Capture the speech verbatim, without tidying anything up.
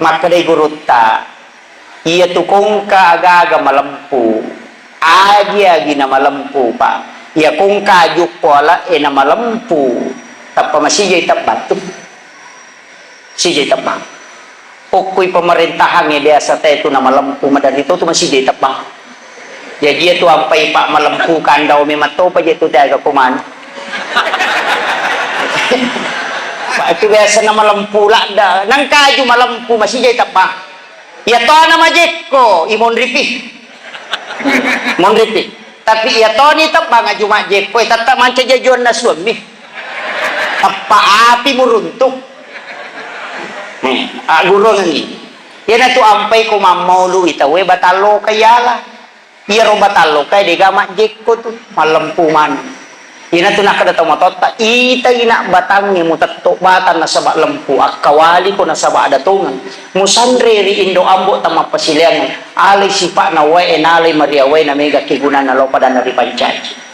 Makkedai gurutta, iyatu kongka aga-aga malempu, agi-agi na malempu, Pak. Iya kongka ajukku ale'e na malempu, tappa masijai tebbattu. Sijai tebbang. Okkoi pemerintahang e biasa te tu na malempu maderri to tu masijai tebbang. Jaji iya tu ampai Pak malempu kandau memang topa je tu te aga komani. Pak tu biasa na malempu ladda, nangkaju malempu masijai tebbang. Iya to ana majekko, i monripi. Monripi. Tapi iya toni tebbang aju majekko, eh, tetta manca jajuanna suammi. Teppa api muruntu. Eh, agurungengi. Iyanatu ampai ko mammaului tauwe batalloka yala. Iyaro batalloka dega majjekko tu, mallempu maneng. Iyanatu nakkeda tau matotta, itai nak batangnge mutetto batang nasaba lempu, akkawaliko nasaba ada tongeng. Musanre ri indo ambo tamappasileangeng, alai sipa'na wae, nalai mariawae, namega kegunanna lao padanna ripancaji.